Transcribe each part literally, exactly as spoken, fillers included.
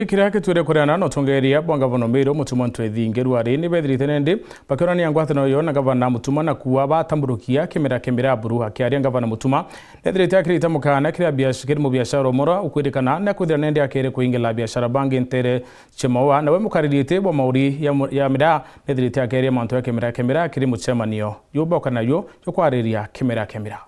Kiria kitwire kureana na utongeria bwa ngavana Meru Mutuma Ntwethingi Ruari ni bethirite nendi bakionania ngwataniro yo na ngavana Mutuma na kuwa batamburukia kimera kimera buru. Akiaria ngavana Mutuma nethirite akirite mukana kiria biash-, kiri mubiashara umwe ukwirikana na kwithira nendi akere kuingila biashara bangi ntere cia maua, nawe mukaririte bwa mauri ya mu-, ya miraa nethirite akeria mantu ya kimera kimera kiri mucemanio yubokana yo yo kwariria kimera kimera.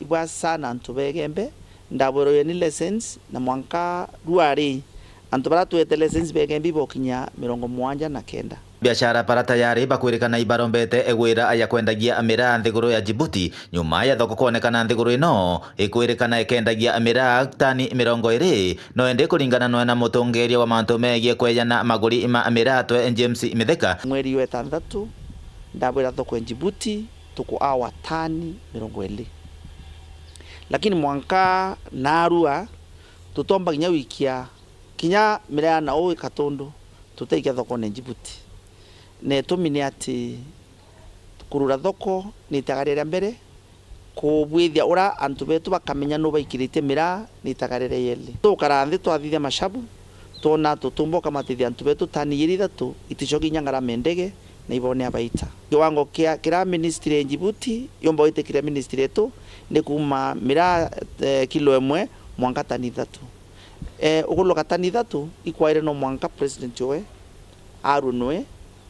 Ibwa sana antu begembe, ndabwerwe ni lessons, na mwanka ruari antu bara twete lessons begembe ibokinya mirongo mugwanja na kenda. Biashara bara tayari bakwirikana ibarombete gwira ya kwendagia miraa nthiguru ya Djibouti, nyuma ya thoko kwonekana nthiguru ino ikwirikana ikendagia miraa tani mirongo iri, no indi kuringana nwe na mutongeria wa mantu megie kwejana maguri ma miraa twe James Mithika. Mweri wa itantatu, ndabwira thoko ya Djibouti, tuku awa tani mirongo iri. Lakini mwanka narua, tutomba kinya wikia kinya miraa na uu ikatundu, tutaikia thokone Djibouti. Na itumi ni ati kurura thoko ni itagaria ria mbere, kubwithia ura antu betu bakamenya nu baikiritie miraa ni itagaria ria yeli. Tukara nthi twathithia mashabu, twona tutumba ukamatithia antu betu tani iri ithatu iticoki inya ngarama ndege, na ibonea baita. Kiwango kia, kira ministry ya Djibouti yumba gwitikiria ministry yetu ni kuma miraa, eh, kilo imwe mwanka tani ithatu. Eh, uguluka tani ithatu ikwaire no mwanka president owe arue nwe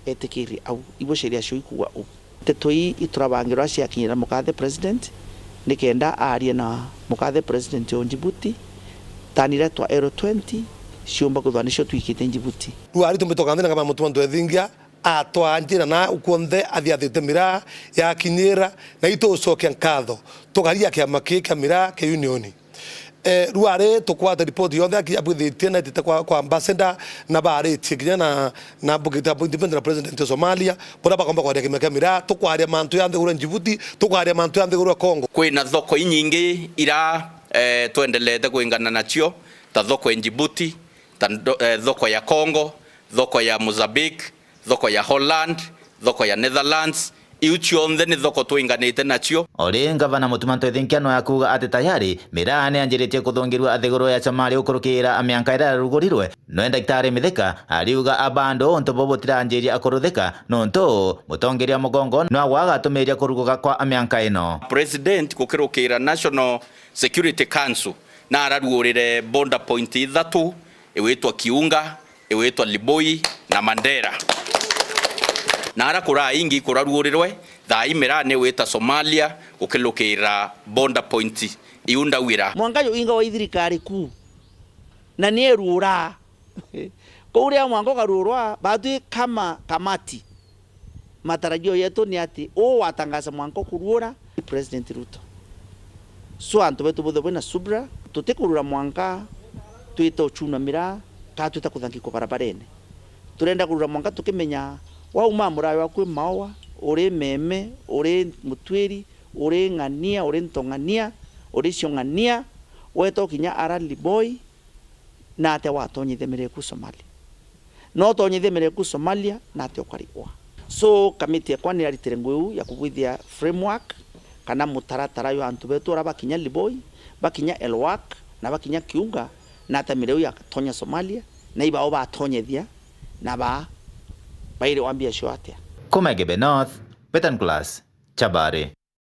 etikirie au. Ibo sheria cio ikuuga u. Nteto ii iturabangirwa ciakinyira mukathe president, nikenda aarie na mukathe president o Djibouti, tani iria twa L twenty ciumba kwithwa nicio twikitie Djibouti. Riu ari tumbe tukanthi na ngavana Mutuma Ntwethingia, atwaa njira na u kwonthe athiathite miraa yakinyira, na itucokia nkatho tukaria kiama kii kia miraa kia unioni. Eh, riu ari tukwata ripoti yonthe aki-, abwithitie na itite kwa, kwa ambassador, na baaritie kinya na, na mbugite appointment na president wa Somalia, buria bakomba kwaria kimya kia miraa, tukwaria mantu ya nthiguru ya Djibouti, tukwaria mantu ya nthiguru ya Congo. Kwina thoko inyingi ira, eh, twendelete kwingana nacio, ta thoko ya Djibouti, ta ndo-, eh, thoko ya Congo, thoko ya Mozambique, thoko ya Holland, thoko ya Netherlands, iu cionthe ni thoko twinganite nacio. O ri ngavana Mutuma Ntwethinkia no akuuga ati tayari miraa ni yanjiritie kuthungirua nthiguru ya Somalia gukurukira mianka iria irarugurirwe. Nwe Daktari Mithika ariuga abandu untu buu butiranjiria kuruthika nuntu mutongeria mugongo no agwa agatumiria kuruguka kwa mianka ino. President gukirukira National Security Council na araruurire border point ithatu, igwitwa Kiunga, igwitwa Liboi na Mandera. Na ara kuraa ingi kuraruurirwe, thaa ii miraa ni gwita Somalia gukilukira border point iu ndaugira. Mwanka juinga wa ithirikari kuu, na ni eruuraa. Kou ria mwanka ukaruurwa, batwi kama kamati, matarajio yetu ni ati uu watangaza mwanka ukuruura ni President Ruto. So antu betu bonthe bwina subra, tutikurura mwanka twite uchuna miraa, kana twita kuthangi kwa barabarene. Turenda kurura mwanka tukimenya wauma murayo waku wi maowa, uri meme, uri mutwiri, uri ng'ania, uri ntong'ania, uri ciong'ania, weta ukinya ara Liboi, na atia watonyithia miraa iku Somalia? No utonyithie miraa iku Somalia, na atia ukari ua? So, kamiti yakwa ni yaritire ngugi iu ya kubwithia framework kana mutaratara jwa antu betu aria bakinya Liboi, bakinya Elwak, na bakinya Kiunga, na atia miraa iu yatonya Somalia, na ibao batonyethia, na baa bairi wambia cio atia? Kuma Igembe North, Betan Class, Chabari.